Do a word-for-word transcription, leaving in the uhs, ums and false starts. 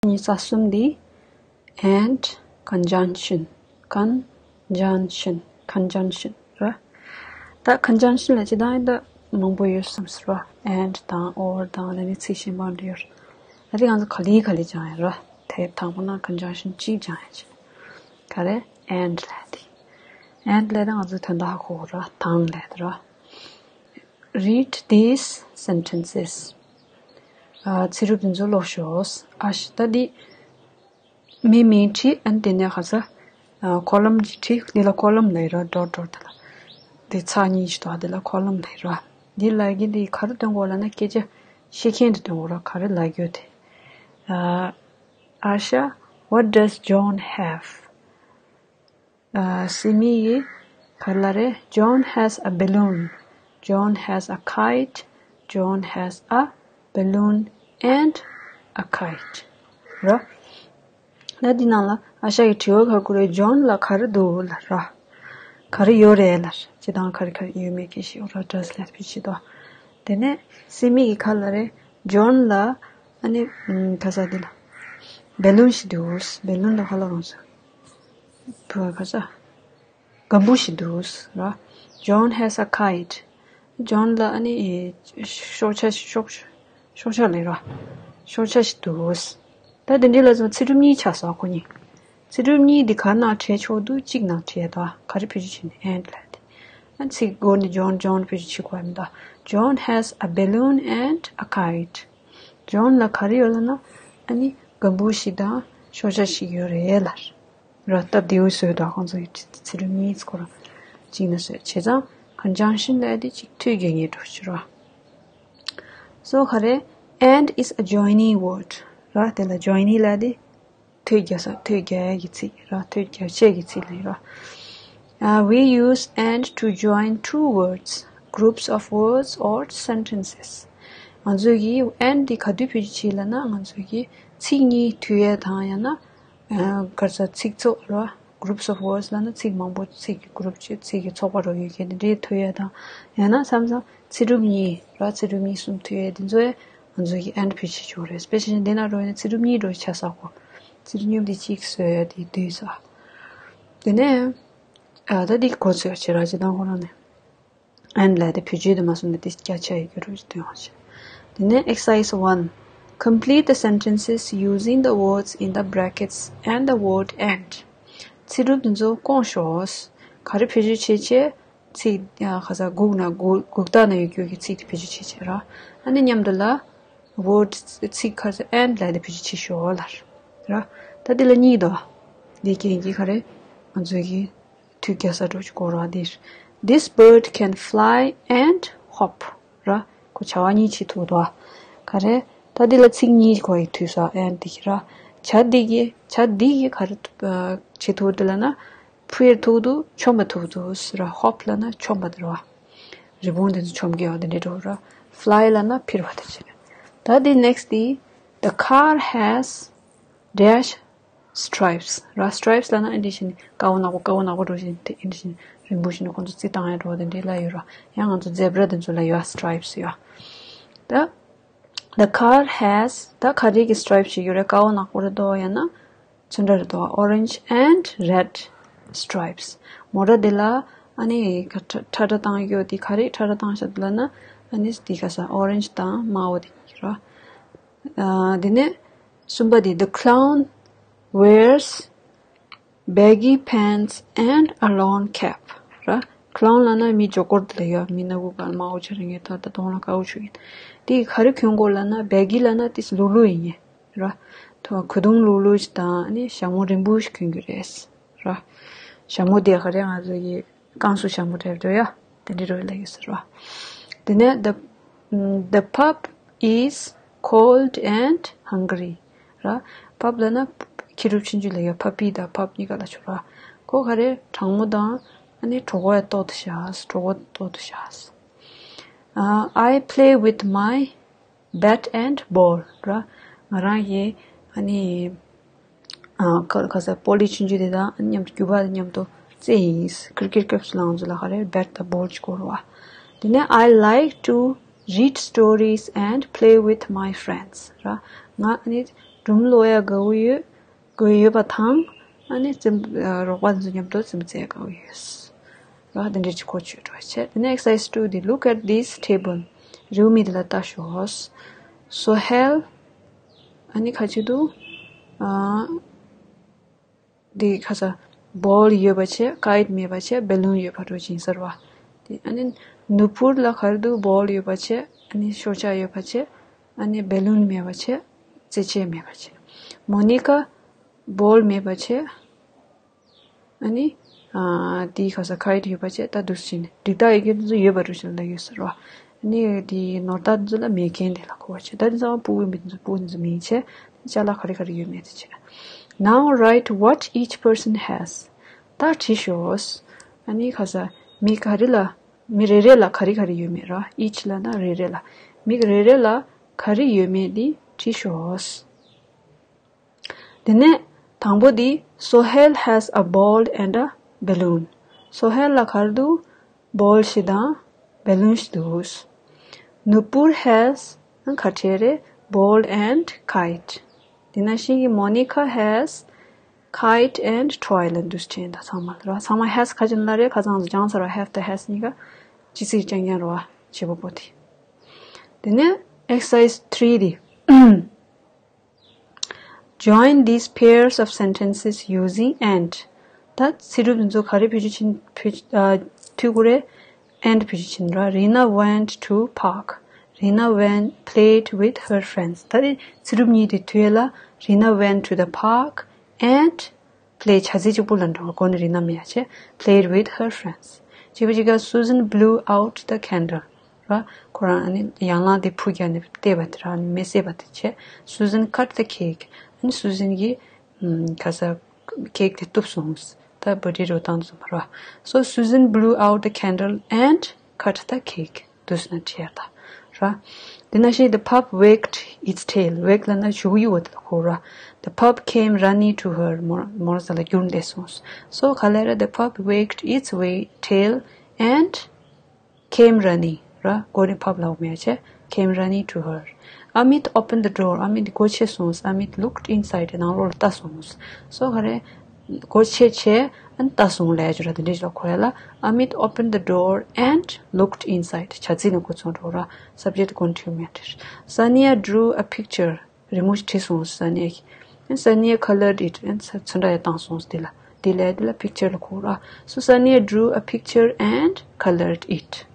གཉིས་རྩ་གསུམ་འདི་and conjunction, conjunction, conjunction ར། ད་conjunction ལ་ཅི་དང་ད་མང་པོ་ཡོད་བསམ་སྲིད་ར། and དང་or དང་ད་ནི་ཚིག་གཞན་པ་འདྲ་ཡོད་ར། ད་དེ་ང་ཚོ་ག་ལེ་ག་ལེ་སྦྱང་ཡ་ར། དེབ་དང་པོ་ན་conjunction གཅིག་སྦྱང་ཡ་ཅིག་ག་རེ་and ལ་དེ། and ལ་ད་ང་ཚོ་དོན་དག་ཧ་གོ་ར། དང་ལ་དེ་ར། Read these sentences. ཨ། ཚིག་གྲུབ་འདི་ཚོ་ཀློག་ཤོག་ཨ་ཤ་ད་འདི་མི་མིང་བྲིས། ཨ་ནི་དེ་ནས་ག་ས། ཨ། ཀོ་ལམ་གཅིག་བྲིས། འདི་ལ་ཀོ་ལམ་ལབ་ཡོད་ར། ཌོཊ་ཌོཊ་དེ་ལ། འདི་ཚེག་གཉིས་ཤིག་འདུག་འདི་ལ་ཀོ་ལམ་ལབ་ཡོད་ར། འདི་ལབ་ཀྱི་འདི་ག་རེ་སྟོན་དགོས་ལབ་ན་སྐད་ཆ་བཤད་མཁན་དེ་སྟོན་དགོས་ར། ག་རེ་ལབ་རྒྱུ་དེ། ཨ། ཨ་ཤ། What does John have? ཨ། སི་མི་ཡིས་ག་རེ་ལབ་རེད། John has a balloon. John has a kite. John has a balloon and a kite. ར། ད་འདི་ནང་ལ་ཨ་ཤ་གི་དྲི་བ་ག་རེ་རེད། ཇོན་ལ་ག་རེ་འདུག་ལབ་ར། ག་རེ་ཡོད་རེད་ལབ། སྤྱིར་བཏང་ག་རེ་ག་རེ་ཡོད་མེད་སྐད་ཆ་ཡོད་ར། ཊྲན་སི་ལེཊ་བྱེད་ཀྱི་འདུག་དེ་ནས་སི་མི་གིས་ག་རེ་ལབ་རེད། ཇོན་ལ་ཨ་ནི་ཨམ། ག་ས་འདི་ལ་བེ་ལུན་ཞིག་འདུག་བེ་ལུན་ལ་ག་རེ་ལབ་རུང་ཟེར། བུ་ག་ས། སྒམ་པོ་ཞིག་འདུག་ར། John has a kite. ཇོན་ལ་ཨ་ནི་ཤོག་བྱ་ཤོག་ཤོག་བྱ་ལབ་ར། ཤོག་བྱ་ཞིག་འདུག་ད་དེ་འདྲ་ལ་ཚོ་ཚིག་གྲུབ་གཉིས་ཆགས་སོང་ཁོ་གཉིས། ཚིག་གྲུབ་གཉིས་འདི་ག་ནང་བྲིས་ཆོག་འདུག་གཅིག་ནང་བྲིས་ད། ག་རེ་བེད་སྤྱོད་བྱས་ནས་and ལབ་དེ། ཨ། ཚིག་མགོ་ནས་ཇོན་ཇོན་བེད་སྤྱོད་བྱེད་དགོས་མི་འདུག John has a balloon and a kite. ཇོན་ལ་ག་རེ་ཡོད་ལབ་ན། ཨ་ནི་སྒམ་པོ་ཞིག་དང་ཤོག་བྱ་ཞིག་ཡོད་རེད་ལབ། ར། སྟབས་བདེ་བོ་བཟོས་འདུག་ཁོང་ཚོ་ཡི་ཚིག་གྲུབ་གཉིས་ཁོ་རང་གཅིག་ནས་བཟོས། བྱས་ཙང་conjunction ལབ་དེ་གཅིག་ཐོད་རྒལ་ངེས་འགྲོ་ཕྱིར་ར། So ག་རེ། And is a joining word ར། དེ་ལ་joining ལབ་དེ་ཐོད་རྒལ་ས། ཐོད་རྒལ་གྱི་ཚིག་ར། ཐོད་རྒལ་བྱེད་ཀྱི་ཚིག་ལབ་ར། Uh, we use and to join two words, groups of words or sentences. ང་ཚོས་ཀྱི་and འདི་ག་དུས་བེད་སྤྱོད་བྱེད་ལབ་ན། ང་ཚོས་ཀྱི་ཚིག་གཉིས་མཐུད་ཡས་དང་ཡང་ན། ཨ། ག་རེ་ཟེར། ཚིག་ཚོགས་ར། groups of words ལབ་ན་ཚིག་མང་པོ། ཚིག་གི་གུ་རུབ་ཅིག་ཚིག་གི་ཚོགས་པ་རོ་ཡོད་མཁན་དེ་འདྲའི་མཐུད་ཡས་དང་། ཡང་ན་མཚམས་མཚམས་ཚིག་གྲུབ་གཉིས་ར། ཚིག་གྲུབ་གཉིས་གསུམ་མཐུད་ཡས་དེ་ཚོ་ཡང་ང་ཚོས་ཀྱི་and བེད་སྤྱོད་བྱེད་ཀྱི་ཡོད་རེད། དཔེ་ཆ་འདི་ནང་འགྲོ་ཡས་ན་ཚིག་གྲུབ་གཉིས་འགྲོ་ཆགས་ས་གོ། ཚིག་གྲུབ་གཉིས་དེ་གཅིག་བཟོས་ཡས་དེ་བསྡུས་ས། དེ་ནས། ཨ། ད་འདི་གོ་ཚོད་བྱེད་ར། སྤྱིར་བཏང་ཁོ་རང་ནས། and ལབ་དེ་བེད་སྤྱོད་དུ་མ་སོང་ན་དེ་སྐད་ཆ་ཡི་རྒྱུ་རུ་སྟོན་བ་བྱེད། དེ་ནས་exercise one. Complete the sentences using the words in the brackets and the word and. ཚིག་གྲུབ་དེ་ཚོ་སྐོང་ཤོག་ག་རེ་བེད་སྤྱོད་བྱེད་བྱེད། ཚིག་ཡ་ག་ས་སྒུག་ན་སྒུག་སྒུག་རྟགས་ན་ཡོད་རྒྱུ་གི་ཚིག་དེ་བེད་སྤྱོད་བྱེད་བྱེད་ར། ཨ་ནི་མཉམ་དུ་ལ་word ཚིག་ག་ས་and ལབ་དེ་བེད་སྤྱོད་བྱེད་ཤོག་ལབ་ར། ད་དེ་ལ་གཉིས་འདུག་འདི་རྐྱེན་གྱིས་ག་རེ། ང་ཚོའི་གི་དུས་རྒྱལ་ས་འགྲོ་ཆུ་གོ་ར་འདིར། This bird can fly and hop ར། ཁོ་བྱ་བ་གཉིས་བྱེད་ཐུབ་འདུག་ག་རེ། ད་འདི་ལ་ཚིག་གཉིས་གོ་ཡི་དུས་ས་and འདི་གི་ར། བྱ་འདི་གི་བྱ་འདི་གི་ག་རེ་བྱེད་ཐུབ་འདི་ལ་ན། འཕུར་ཐུབ་འདུག་མཆོངས་པ་ཐུབ་འདུག་ཟེར་ར། hop ལབ་ན་མཆོངས་པ་དེ་རེད་བ། རི་བོང་དེ་ཚོ་མཆོངས་ཀྱི་ཡོད་དེ་འདྲ་འགྲོ་ར། fly ལབ་ན་འཕུར་བ་དེ་བྱེད། ད་འདི་next འདི། The car has dash stripes ར། stripes ལབ་ན་ཨ་འདི་བཞིན་དཀར་པོ་ནག་པོ་དཀར་པོ་ནག་པོ་འགྲོ་བཞིན་དེ་ཨ་འདི་བཞིན་རིང་པོ་ཞིག་ནས་ཁོང་ཚོ་རྩི་བཏང་ཡ་འགྲོ་བ་དེ་འདྲའི་ལ་ཡོད་ར། ཡང་ང་ཚོ་zebra དེ་ཚོ་ལ་ཡོད་stripes ཡོད། ད་the car has ད་ཁ་རིག་གི་stripes ཞིག་ཡོད་རེད། དཀར་པོ་ནག་པོ་རེད་དོ། ཡང་ན་ཚོན་ཁྲ་རེད་དོ། orange and red stripes མོ་ར་དེ་ལ་ཨ་ནི་ཁ་ཁྲ་ཁྲ་ཁྲ་བཏང་ཡོད་དེ་ག་རེ་ཁྲ་ཁྲ་བཏང་ཤག་དེ་ལ་ན་ཨ་ནི་དེ་ག་ས་orange དང་དམར་པོ་དེ་ར། ཨ་དེ་ནས་གསུམ་པ་དེ། The clown wears baggy pants and a lawn cap ར། clown ལབ་ན་མི་ཇོ་ཀོར་དེ་ལ་ཡོད། མི་སྣ་དབུ་ག་དམར་པོ་ཆ་རེ་ངེས་ཐོག་ད་གདོང་ལ་དཀར་པོ་བྱུགས་ཡིན། དེ་ག་རེ་གྱོན་དགོས་ལབ་ན་baggy ལབ་ན་དེ་ལུག་ལུག་ཡིན་ངེས་ར། ཐོག་གོས་ཐུང་ལུག་ལུག་ཞིག་དང་ཨ་ནི་ཞྭ་མོ་རིང་པོ་ཞིག་གྱོན་གྱི་རེད་ར། ཞྭ་མོ་དེ་ག་རེ་ང་ཚོ་ཡི་ཀན་སུའུ་ཞྭ་མོ་འདྲ་འདྲ་ཡ། དེ་འདྲ་རོ་ལ་ཡོད་ཟེར་བ། དེ་ནས་the the pup is cold and hungry ར། pup ལབ་ན་ཁྱི་རུབ་ཆུང་ཆུང་ལ་ཡོད། puppy དང་pup གཉིས་ཀ་ལ་ཆོག་ར། ཁོ་ག་རེ་གྲང་མོ་དང་ཨ་ནི་གྲོད་ཁོག་ཡ་ལྟོགས་དུ་བཞག་གྲོད་ཁོག་ལྟོགས་དུ་བཞག I play with my bat and ball ར། ང་རང་གི་ཨ་ནི་ཨ་ཁ་ཁ་ས་པོ་ལི་ཆུང་ཆུང་དེ་དང་མཉམ་དུ་རྒྱུག་པ་དང་མཉམ་དུ་རྩེ་ཡིན། cricket ཀྱི་ལང་ཚོ་ལ་ག་རེ་bat དང་ball ཅིག་དགོས་རེད་བ། དེ་ནས་I like to read stories and play with my friends ར། ང་ཨ་ནི་ སྒྲུང་ཀློག་ཡ་དགའ་བོ་ཡོད། དགའ་ཡོད་པ་དང་། ཨ་ནི་རྩེད་འགྲན་རོགས་པ་ཚོ་མཉམ་དུ་རྩེད་མོ་རྩེ་ཡ་དགའ་བོ་ཡོད། ར་དེ་འདྲ་ཅིག་གོ་ཆོད་འགྲོ་བྱས། དེ་ནས་exercise two དེ། Look at this table. རེའུ་མིག་དེ་ལ་ལྟ་ཤོག Sohail ཨ་ནི་ཁ་ཅིག་ཏུ། ཨ། འདི་ཁ་ས་ball ཡོད་པ་བྱས། kite མེད་པ་བྱས། balloon ཡོད་པ་འགྲོ་ཅིང་ཟེར་བ། དེ་ཨ་ནི་ནུ་པུར་ལ་ག་རེ་འདུག ball ཡོད་པ་བྱས། ཨ་ནི་ཤོག་ཆག་ཡོད་པ་བྱས། ཨ་ནི་balloon མེད་པ་བྱས། རྩེད་ཆས་མེད་པ་བྱས། མོ་ནི་ཀ་ball མེད་པ་བྱས། ཨ་ནི། ཨ། དེའི་ཁ་ས་kite ཡོད་པ་བྱས། ད་འདུག་སེ་བྱས་ནས་འདི་དག་ཡི་གེ་འདི་ཚོ་ཡོད་པ་འགྲོ་ཞིག་ལ་ཡོད་ཟེར་བ། ཨ་ནི་དེའི་ནོར་རྟགས་འདི་ཚོ་ལ་མེད་མཁན་དེ་ལ་གོ་བ་བྱས། ད་འདི་ཚོ་ཕྲུ་གུ་མིང་འདི་ཚོ་ཕྲུ་གུ་འདི་ཚོ་མིང་བྱས། ཅ་ལག་ག་རེ་ག་རེ་ཡོད་མེད་དེ་བྱས། Now write what each person has. ད་བྲིས་ཤོག་ཨ་ནི་ཁ་ས་མི་ག་རེ་ལ། མི་རེ་རེ་ལ་ག་རེ་ག་རེ་ཡོད་མེད་ར། each ལབ་ན་རེ་རེ་ལ། མི་རེ་རེ་ལ་ག་རེ་ཡོད་མེད་འདི་བྲིས་ཤོག་དེ་ནས་དང་པོ་འདི། Sohail has a ball and a balloon. སོ་ཧེལ་ལ་ག་རེ་འདུག ball ཞིག་དང་balloon ཞིག་འདུག་ནུ་པུར་has ཁ་བྲལ་རེད། ball and kite. དེ་ནང་བཞིན་གྱི་མོ་ནི་ཀ་has kite and toy ལ་འདུག་སེ་བྲིས་ད་ཚང་མ་ར། ཚང་མ་has ཁ་ཅིག་ལ་རེད། ཁ་ཚང་ཚོ་སྦྱངས་ཚར་བ། have དང་has གཉིས་ཀ་གཅིག་གཅིག་རྐྱང་རྐྱང་རེད་བ། བྱེད་པ་པོ་དེ། དེ་ནས་exercise three དེ། Join these pairs of sentences using and. ད་ཚིག་གྲུབ་འདི་ཚོ་ག་རེ་བེད་སྤྱོད་བྱེད། བེད། ཨ། འཐུས་དགོས་རེད། and བེད་སྤྱོད་བྱེད་ར། Rina went to park. Rina went played with her friends. ད་དེ་ཚིག་གྲུབ་གཉིས་དེ་མཐུད་ལ། Rina went to the park and played. བྱ་ཚིག་གཅིག་པོ་ལ་འགྲོ་བ། གོ་ནི་རི་ན་མེད་ཡ་བྱས། Played with her friends. གཅིག་པ་གཅིག་ག Susan blew out the candle. ར། ཁོ་རང་ཨ་ནི་ཡང་ལང་དེ་ཕུ་རྒྱག་ནས་བལྟས་པ་དེ་ར། ཨ་ནི་མེ་བསད་པ་དེ་བྱས། Susan cut the cake. ཨ་ནི་སུ་ཟན་གྱིས། ཨམ། ཁ་ས་ཁེག་དེ་གཏུབས་སོང་། ད་བར་ཌེ་འགྲོ་སྟངས་དེ་ཚོ་མ་ར། So Susan blew out the candle and cut the cake. འདུག་སེ་བྲིས་ད་ར། དེ་ནང་བཞིན། The pup wagged its tail. wag ལབ་ན་གཞུག་གུ་གཡུག་པ་དེ་ལ་གོ་ར། The pup came running to her. མོ་མོ་རང་ས་ལ་རྒྱུགས་བསྡད་སོང་། So ག་ལ་ར། The pup wagged its wa- tail and came running ར། གོ་རེ། pup ལབ་མེད་བྱས། came running to her. Amit opened the door. ཨ་མིད་སྒོ་ཕྱེ་སོང་། Amit looked inside. ནང་ལོགས་ལ་ལྟ་སོང་། So ག་རེ། སྒོ་ཕྱེ་བྱས་ཨ་ནི་ལྟ་སོང་ལབ་ཡ་ཅིག་ར། དེ་འདྲ་ཞིག་ལ་གོ་ཡ་ལ། Amit opened the door and looked inside. བྱ་ཚིག་ནི་འགོ་ཚུགས་འགྲོ་ར། Subject continuous matter. Sania drew a picture. རི་མོ་ཞིག་བྲིས་སོང་། སཱ་ནི་ཡ་གིས། And Sania colored it. And ཚོན་ཁྲ་ཡང་བཏང་སོང་། དེ་ལ་དེ་ལ་དེ་ལ་picture ལ་གོ་ར། So Sania drew a picture and colored it.